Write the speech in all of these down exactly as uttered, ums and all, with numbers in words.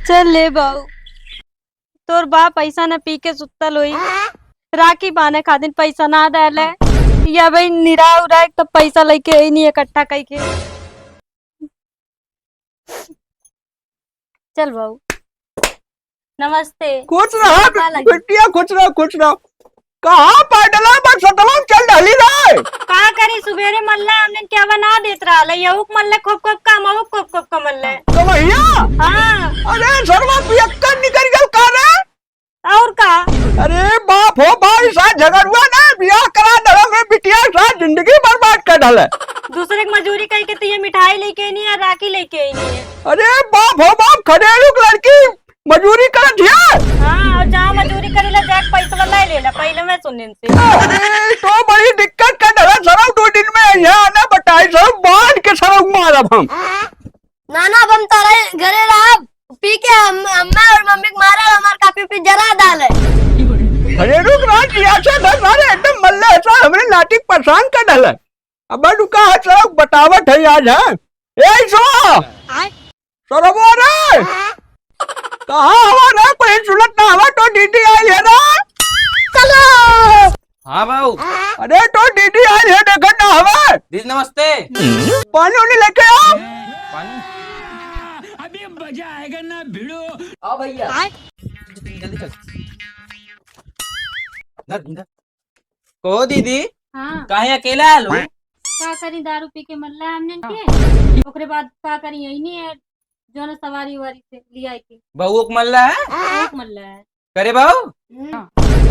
चल ले बाऊ, तोर बाप ऐसा न पी के सुत्तल होई, राखी बांधे खातिर पैसा ना देले, या भाई निरा उरा एक तो पैसा लेके आई नहीं इकट्ठा कई के। चल बाऊ, नमस्ते। खुश रहा, का लगी? बिटिया, खुश रहा, खुश रहा। कहाँ पैदल है, बरसतवा में चल रहली रे? का करी, सुबेरे मल्ला हमने क्या बना देत रहल है, यहूक मल्ले खूब खूब का, महूक खूब खूब का मल्ले। तो भैया? हाँ। अरे सरवा पियक्कड़ निकल गल का रे? और का? अरे बाप हो बाप, ई साथ झगड़ुआ ना बियाह करा दे हमरे बिटिया, साथ जिंदगी बर्बाद कर डाले। दूसरे की मजूरी कई के तो ये मिठाई लेके आई नहीं है, राखी लेके आई नहीं है। अरे बाप हो बाप, खदेरू की लड़की मजूरी करत हिया। हाँ, और जहाँ मजूरी करेला जाके पैसा ले लेला, पहले मैं सुनिन से। अरे तो बड़ी दिक्कत कर डाला सरऊ, दो दिन में यहाँ आना बताई सरऊ, बांध के सरऊ मारब हम। ना ना, अब हम तारा घरे रहब, पी के हम, अम्मा और मम्मी के मारे हमार कापी उपी जरा डाले। अरे रुक राज, यहाँ से धर मारे, एकदम मल्ले है साहब, हमरे नाती के परेशान कर डाला। अब रुका है साहब, बतावत है आज, हाँ? ए सो! आय। सरबो रे! कहाँ हवा रे? कोई सुनत ना हवा, तो दीदी आई है ना? चलो! हाँ बाऊ। अरे तो दीदी आई है, देखत ना हवा? दीदी नमस्ते। पानी उनी लेके आओ। पानी? अभी मजा आएगा ना भिड़ो। आओ भैया। आय। जल्दी चल। इधर, इधर। कहो दीदी, हाँ। काहे अकेला आलू? का करी, दारू पी के मल्ला हमने के, ओकरे बाद का करी, यही नहीं है, जो ना सवारी वारी से लिया के। बहू के मल्ला है? बहू के मल्ला है। करे बहू? हम्म।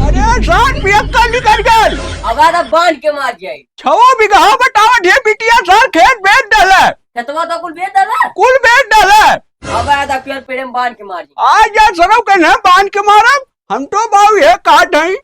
अरे सार पियक्कड़ निकल गल। अब आधा बांध के मार जाए। छवो बीघा बतावा ढेर बिटिया सार खेत बेच डाला। खेतवा तो कुल बेच डाला। कुल बेच डाला। अब आधा पेड़ पेड़े में बांध के मार जाए। आज या सरव के ना बांध के मारब, हम तो बाऊ ये काट हई।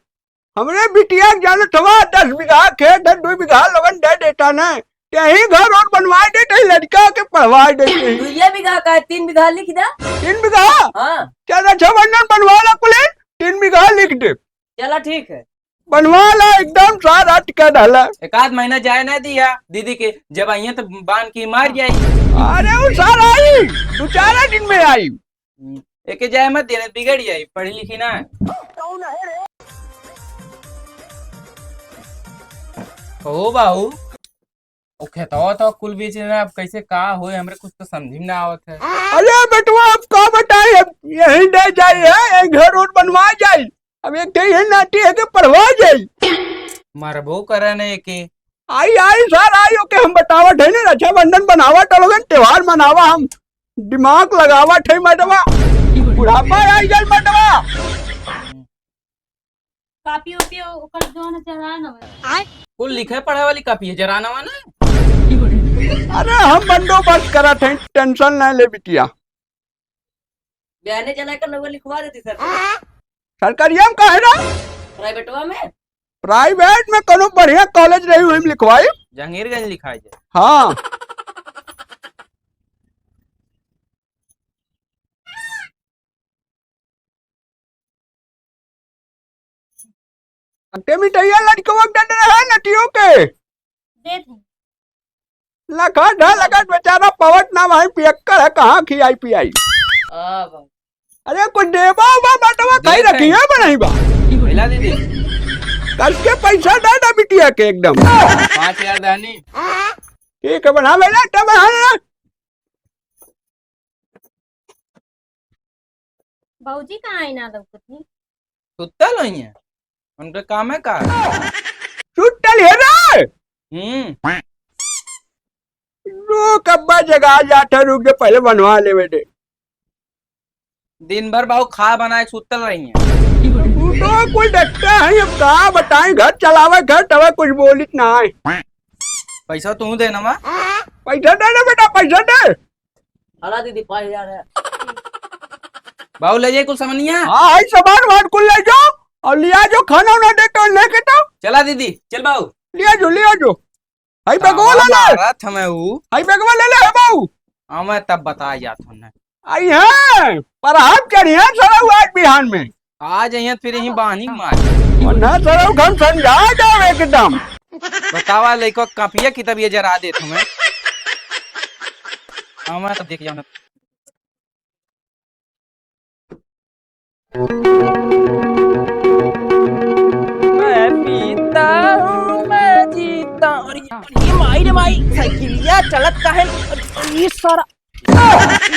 हमरे बिटिया के जानत हवा, दस बीघा खेत है, दो बीघा लोगन दे देता न, यही घर और बनवा देते, लड़का के पढ़वा देते। दुइये बीघा का है, तीन बीघा लिख दे। तीन बीघा? हाँ। चल रक्षाबंधन बनवा ला कुले, तीन बीघा लिख दे। चला ठीक है। बनवा ला, एकदम सारा टिका डाला। एक आध महीना जाए ना दिया दीदी के, जब आइए तो बांध के मार जाए। अरे वो सारा आई, दो चार दिन में आई। हम्म, एके जाए मत देने, बिगड़ जाई, पढ़ी लिखी ना है। कहो बाऊ, ओ खेतवा तो कुल बेच लेना, अब कैसे का होए, हमरे कुछ तो समझी में ना आवत है। अरे बेटवा, अब का बताई, अब यही दे जाई है, एक घर और बनवा जाई, अब एक ठे ये नाती है के पढ़वा जाई। मरबो करे ने एके। आई, आई सर, आई, ओके हम बतावत है ने, रक्षाबंधन बनावा, चलो गन त्योहार मनावा हम। दिमाग लगावा ठे मैडवा, बुढ़ापा आई गल मैडवा। कापी ओपी ओकर जौन जरा न होए। कुल लिखे पढ़े वाली कापी है, जरा नवा ना। अरे हम बंदोबस्त करत हैं, टेंशन ना ले बिटिया। बयाने चला कर नवा लिखवा देती सर। सरकारिया में काहे ना? प्राइवेटवा में? प्राइवेट में कोनो बढ़िया कॉलेज रही, वही में लिखवाई। जहांगीरगंज लिखाई जाए। हाँ। अटे मिटैया लड़कवा के डंड रहे नटियो के। देत हूँ। लखा ढा लगा बेचारा पवट ना भाई पियक्कड़ है, कहाँ खियाई पियाई। आ बाबा। अरे कुछ देबा उबा बटवा खाई देत है। रखी है बनाई बा। मिला दीदी। करके पैसा दे दे बिटिया के एकदम। पाँच हजार दानी। ठीक है, बना बेला, तब बना ना। बाबूजी कहाँ है ना लौकत है? सुतल होइए, उनके काम है का? सुतल है रे। हम्म। रुक अब्बा जगा जाता, रुक दे, पहले बनवा लेवे दे। दिन भर बाबू खा बनाए सुतल रही हैं। तू तो कोई डॉक्टर है, अब का बताएं, घर चलावे, घर तवे कुछ बोलित ना है। पैसा तू दे ना माँ। पैसा दे ना बेटा, पैसा दे। हला दीदी, पाँच हजार है। बाबू ले जाए कुछ सामानिया। हाँ, हाई सामान वामान कुल ले जाओ और लिया जो खाना उना दे तो लेके तो। चला दीदी, चल बाबू। लिया जो, लिया जो। हाई बैगवा ले ले। मारत हमें ऊ। हाई बैगवा ले ले, हे बाबू। हमें तब बताया जात हमें। आई हैं, पर हाथ चढ़ी हैं सरऊ आज बिहान में। आ जाइए फिर यहीं बानी मार। वरना सरऊ हम समझा जाओ एकदम। बतावा लइको कापिया किताब ये जरा देत हमें। हमें तब देख जाओ ना। मैं पीता हूँ, मैं जीता हूँ। अरे, अरे, माई रे माई, साइकिलिया चलत काहे? अरे, ये सारा,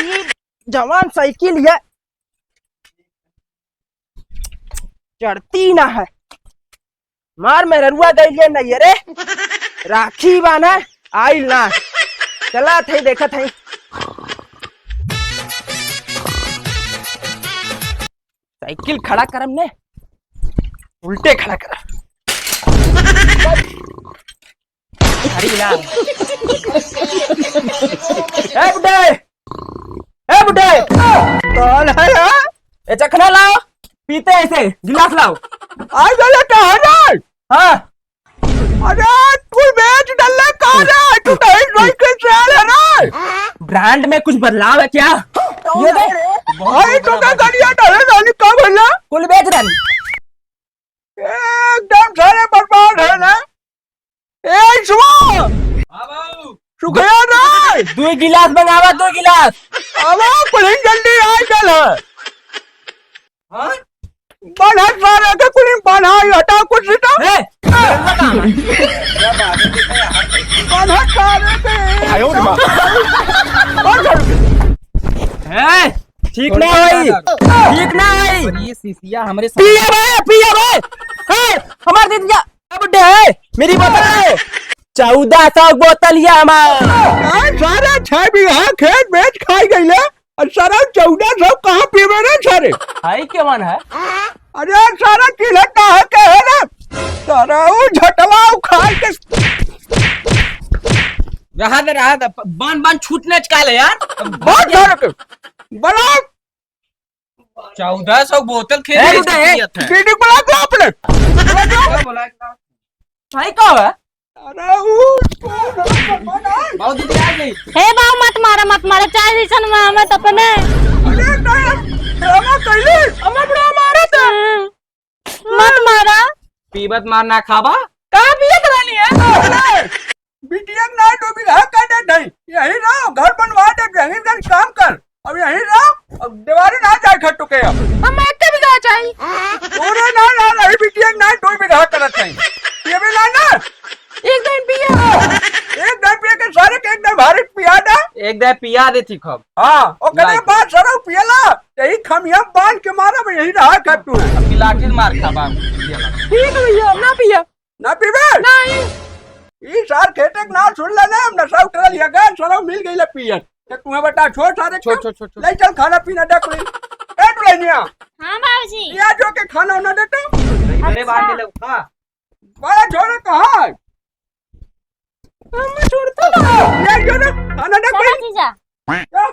ये जवान साइकिलिया चढ़ती ना है। मार मेहररुआ गइले नहीं रे, राखी बान्हे आइल ना। चला थे, देखत है। साइकिल खड़ा करम ने, उल्टे खड़ा करम। अरे यार। ए बुड्ढे, ए बुड्ढे। कौन है यार? ए चखना लाओ, पीते ऐसे, गिलास लाओ। आई गए, कहाँ रे? हाँ। अरे, तू बेच डल्ले का रे? तू कहीं नहीं के चल है रे? ब्रांड में कुछ बदलाव है क्या? ये दे। भाई, तू का गड़िया डरे रानी का भला? कुल बेच रानी। एकदम सारे बर्बाद है ना। ए, सुबह। हाँ बाबू। सुखिया रे। दो गिलास मंगावा, दो गिलास। अब कुल जल्दी आ चल है। हाँ? बना सारे के कुल बना, हटा कुछ तो। ए, बना सारे के। आयो रे माँ। ए, ठीक ना होई, ठीक ना होई। और ये शीशिया हमरे साथ पिया बे, पिया बे। ए, हमार दे दिया। अब डे, मेरी बोतल है। चौदह सौ बोतल ये हमार। ए, सारे छह बीघा खेत बेच खाई गई ले। और सारा चौदह सौ कहाँ पीवे रे सारे? खाई के मन है? अरे सारा चिल्हट काहे के है रे? सारा वो झटवा उखाड़ के। रहा दे, रहा दे, बान, बान छूटने च काले यार। बात धर के। बड़ा चौदह सौ बोतल खेल ए, में गुड्डा, ए। पियत है। दीदी बुला दो अपने। बुला दो। भाई का है? अरे वो बहुत दीदी आ गई। हे बाऊ, मत मारा, मत मारा, चाहे जैसन मारा, मत अपने। अरे नहीं, ड्रामा कैले। हमें ड्रामा मारा था। मत मारा। पीबत मार ना खाबा। का पियत रहनी है? अरे, बिटिया के ना दो बीघा का दे दई। यही रहो, घर बनवा दे, यही घर काम कर। अब यही रहो, अब देवारी ना जाए घर टुके अब। हम एक के बीघा चाही। तोरे ना, ना, नहीं बिटिया के ना दो बीघा करत है। ये भी ना, ना। एक दिन पिया। एक दिन पिया के सारे के एक दिन भारी पिया दे। एक दिन पिया दे थी खूब। हाँ, ओकरे लाइक। बाद सरौ पियला, यही खमिया बांध के मारब, यही रहा कर तू। अपनी लाठी से मार खा बाप, पियला। ठीक है भैया, ना पिया। ना पीबे? नहीं। ई सार खेते के नाम सुन ले ना, हम नशा उतरल हिया गए, सरौ मिल गई ले पियन। तो तुम्हें बता, छोड़ सारे छोड़, काम। छोड़, छोड़, छोड़। ले चल खाना पीना दे कोई। ए दुल्हनिया। हाँ बाबूजी। पिया जो के खाना उना दे तो। अरे अच्छा। बांध ले, हाँ। बड़ा छोरा कहाँ है? हम छोड़ता ना। ये जो ना, खाना ना चलो कोई। जीजा। क्या?